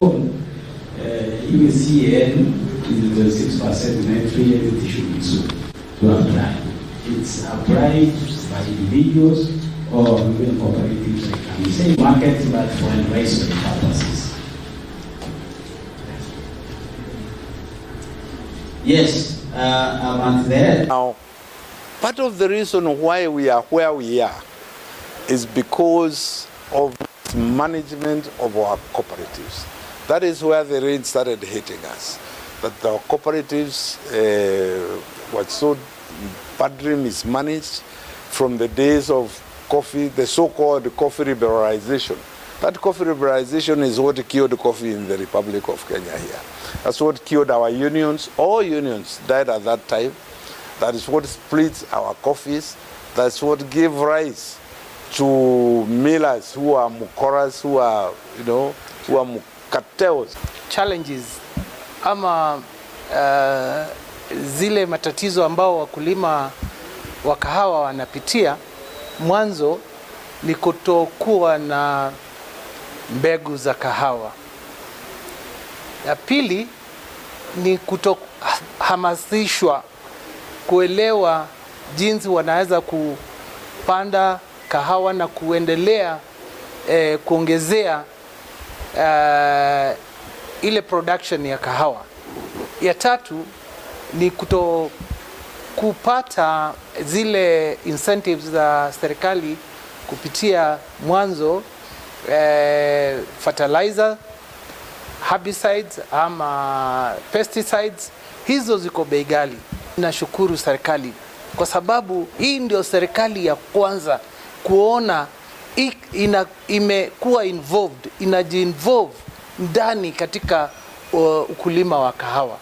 Even CAN is 26% in every entity should be so to apply. It's applied by individuals or even cooperatives, I can say markets, but for advisory purposes. Yes, I'm at the end. Now, part of the reason why we are where we are is because of management of our cooperatives. That is where the rain started hitting us. That the cooperatives were so badly mismanaged from the days of coffee, the so-called coffee liberalization. That coffee liberalization is what killed coffee in the Republic of Kenya here. That's what killed our unions. All unions died at that time. That is what split our coffees. That's what gave rise to millers who are mukoras, who are, you know, who are cartels. Challenges ama zile matatizo ambao wakulima wa kahawa wanapitia, mwanzo ni kutokuwa na mbegu za kahawa. Ya pili ni kutohamasishwa kuelewa jinsi wanaweza kupanda kahawa na kuendelea kuongezea ile production ya kahawa. Ya tatu ni kuto kupata zile incentives za serikali kupitia mwanzo fertilizer, herbicides ama pesticides, hizo ziko bei ghali. Nashukuru serikali kwa sababu hii ndio serikali ya kwanza kuona imekuwa involved, inajiinvolve ndani katika ukulima wa kahawa.